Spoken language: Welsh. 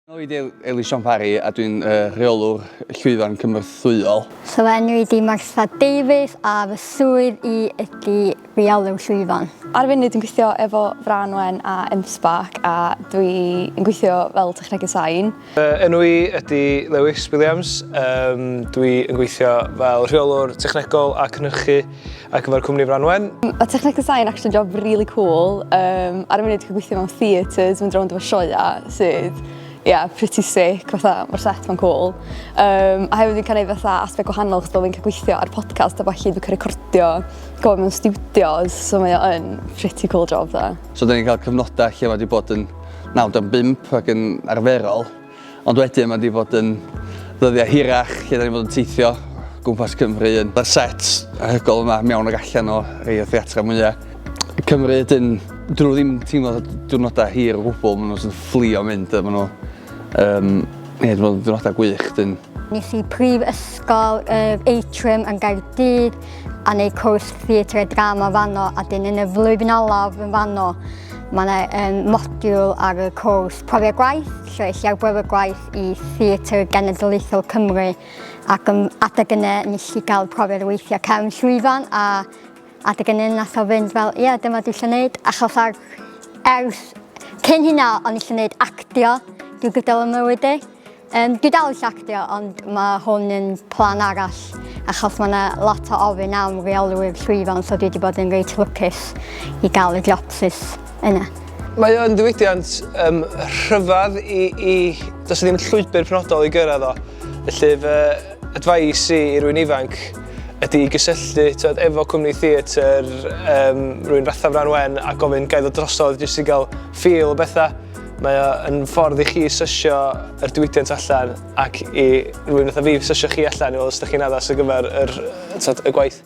Enw i 'di Elis Siôn Parry a dwi'n rheolwr llwyfan cynorthwyol. So fy enw i 'di Martha Davies a fy swydd i ydi rheolwr llwyfan. Ar y funud dwi'n gweithio efo Frân Wen a M-SParc a dwi yn gweithio fel technegydd sain. Fy enw i ydy Lewis Williams, um, dwi yn gweithio fel rheolwr technegol a cynhyrchu ar gyfer cwmni Frân Wen. Mae technegol sain actually job really cool. Um, ar y munud dwi'n gweithio mewn theatres, mynd rownd efo sioeau sydd yeah, pretty sick, fatha, mae'r set ma'n cool. Um, a hefyd dwi'n cael ei fatha aspect gwahanol, chos dwi'n cael gweithio ar podcast a falle dwi'n cael recordio, go mewn studios, so mae o yn pretty cool job dda. So, da ni'n cael cyfnodau lle mae wedi bod yn 95 ac yn arferol, Ond wedyn mae 'di bod yn ddyddiau hirach lle 'da ni'n bod yn teithio gwmpas Cymru yn y set anhygoel yma mewn ag allan o rei o theatrau mwyaf Cymru wedyn dyn nhw ddim yn teimlo fatha diwrnodau hir o gwbl, maen nhw'n fflio mynd a maen nhw um, ie, dwi'n meddwl diwrnodau gwych dyn. Nes i prifysgol yr Atrium yn Gaerdydd a neud cwrs theatr a drama fanno a dyn yn y flwyddyn olaf yn fanno mae yna um, modiwl ar y cwrs profiad gwaith lle es i ar brofiad gwaith i Theatr Genedlaethol Cymru ac yn adeg yna nes i gael profiad o weithio cefn llwyfan a adeg yna nath o fynd fel ie dyma dwi eisiau gwneud achos ar ers cyn hynna o'n i eisiau gwneud actio drwy gydol y mywyd i. Um, dwi dal eisiau actio, ond mae hwn yn plan arall, achos mae yna lot o ofyn am reolwyr llwyfan, so dwi wedi bod yn reit lwcus i gael y jobsys yna. Mae o'n ddiwydiant um, rhyfedd i, i... Does ddim llwybr penodol i gyrraedd o. Felly fy advice i i rywun ifanc ydy i gysylltu tyd, efo cwmni theatr, um, rhywun fatha Fran Wen a gofyn gael ddod drosodd jyst i gael feel o bethau. Mae o yn ffordd i chi sysio yr diwydiant allan ac i rywun fatha fi sysio chi allan i weld os ydych chi'n addas ar gyfer yr, tyd, y gwaith.